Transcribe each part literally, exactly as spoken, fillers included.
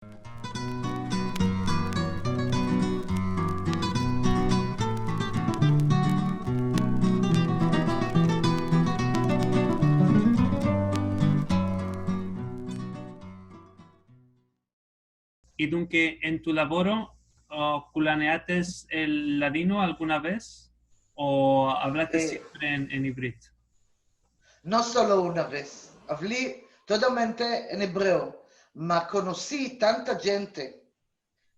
I dunke, en tu lavoro, o, kulaneates el ladino alguna vez? O avlates, e, siempre en, en ivrit? No solo una vez. Avli todamente en ebreo. Ma konosi tanta djente,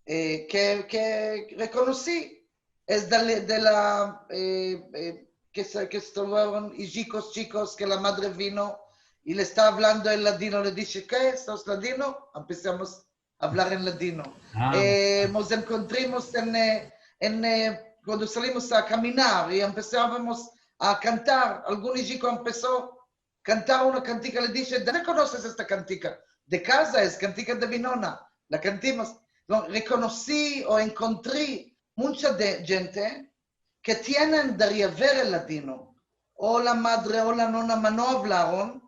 e, ke, ke rekonosi es de la, de la, e, e, ke se, ke estuveron ijikos chikos ke la madre vino i le esta avlando en ladino, le dishe: "Ke? Sos ladino?" Empesamos a avlar en ladino. A. E, mos enkontrimos en, e, en, e, kuando salimos a kaminar i empesavamos a kantar, algun ijiko empeso kantar una kantika, le dishe: "De onde konoses esta kantika?" "De kaza, es kantika de mi nona, la kantimos." No, rekonosi o enkontri muncha de, djente ke tienen de rever el ladino, o la madre o la nona, ma no avlaron,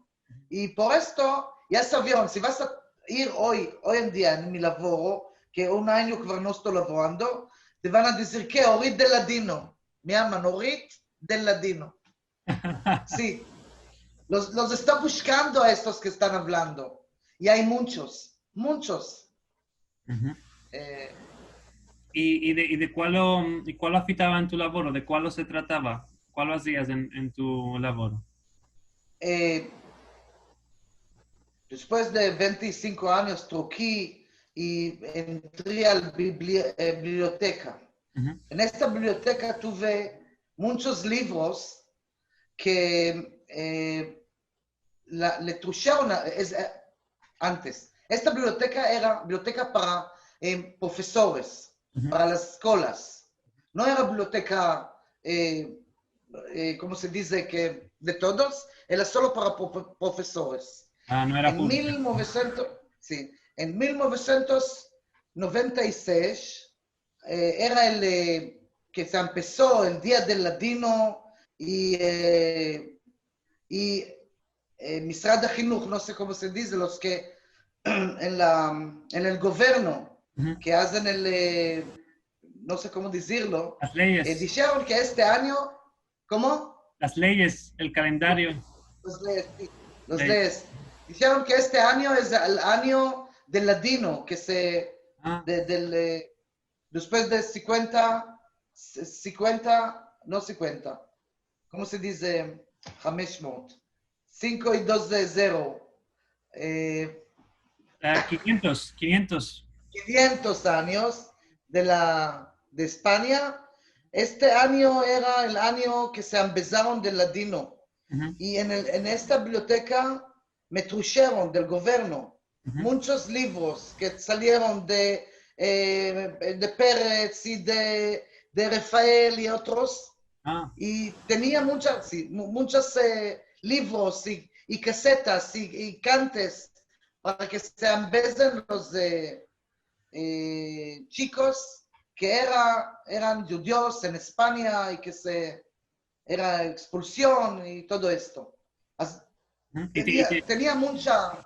i por esto ya savieron, si vas a ir oy, oy en dia en mi lavoro, ke un anyo kvar no esto lavorando, te van a dizir: "Ke? Orit del ladino." Me yaman Orit del ladino. Si. Los, los esta bushkando a estos ke estan avlando. I ay munchos, munchos. E, i, i de, i de kualo, i kualo afitava en tu lavoro? De kualo se tratava? Kualo azias en, en tu lavoro? E, despues de vente i sinko anyos troki i entri al bibli-, e, biblioteka. En esta biblioteka tuve munchos livros ke, e, la, le trusheron a, es, e, antes. Esta biblioteka era biblioteka para, e, profesores, para las eskolas. No era biblioteka, e, e, komo se dize, ke de todos, era solo para profe-, profesores. A, no era publika. En mil novesientos, si, en mil novesientos noventa i sesh, e, era el, e, ke se empeso el Dia del Ladino i, e, i, e, Misrad Ahinuh, no se komo se dize, los ke en la, en el governo, ke azen el, e, no se komo dizirlo, las leyes, e, disheron ke este anyo, komo? Las leyes, el kalendario. Las leyes, si, las leyes. Disheron ke este anyo es el anyo del ladino, ke se, de, del, e, despues de sinkuenta, si-, sinkuenta, no sinkuenta, komo se dize? Hamesh mot. Sinko i dos de zero. E, a, kinyentos, kinyentos. Kinyentos anyos de la, de Espanya. Este anyo era el anyo ke se embezaron del ladino. I en el, en esta biblioteka me trusheron del governo munchos livros ke salieron de, e, de Peretz i de, de Rafael i otros. I tenia munchas, si, mu-, munchas, e, livros i, i kasetas i, i kantes para ke se embezen los, e, e, chikos ke era, eran djudios en Espanya i ke se era ekspulsion i todo esto. As-, tenia, tenia muncha,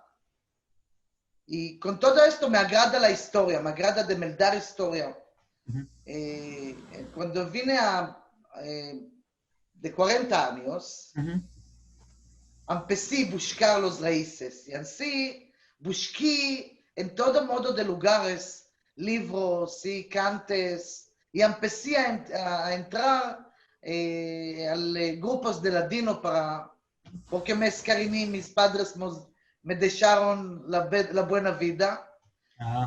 i kon todo esto me agrada la istoria, me agrada de meldar istoria. E, e, kuando vine a, e, de kuarenta anyos, empesi bushkar los raizes, i ansi bushki en todo modo de lugares, livros i kantes, i empesi a en-, a, a entrar, e, al, e, grupos de ladino para, porke me eskarini, mis padres mos-, me desharon la be-, la buena vida.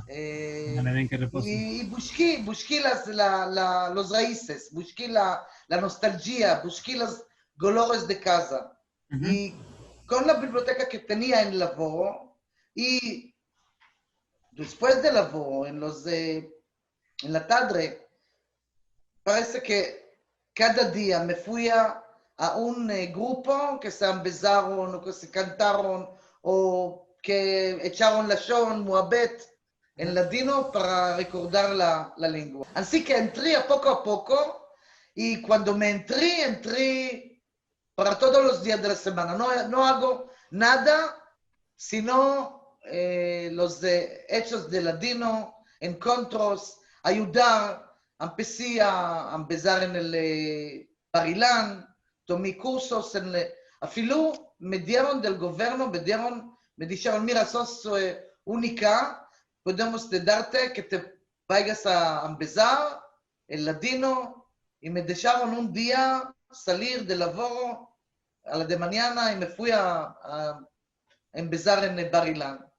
E, i, i bushki, bushki las, la, la, los raizes, bushki la, la nostalgia, bushki los golores de kaza. I kon la biblioteka ke tenia en lavoro, i despues de lavoro, en los, e, en la tadre, parese ke kada dia me fuia a un, e, grupo ke se embezaron o ke se kantaron o ke echaron lashon, muhabet en ladino para rekordar la, la lengua. Ansi ke entri a poko a poko, i kuando me entri, entri para todos los dias de la semana. No, no ago nada sino eh, los, eh, echos de Ladino, enkontros, ayudar, empesi a ambezar en el, eh, Bar Ilan, tomi kursos, en el, afilu me dieron del governo, me dieron, me disheron, mira, sos, eh, unika, podemos de darte ke te vayas a ambezar el Ladino, i me desharon un dia salir del lavoro a la de manyana i me fui a, a ambezar en el Bar Ilan.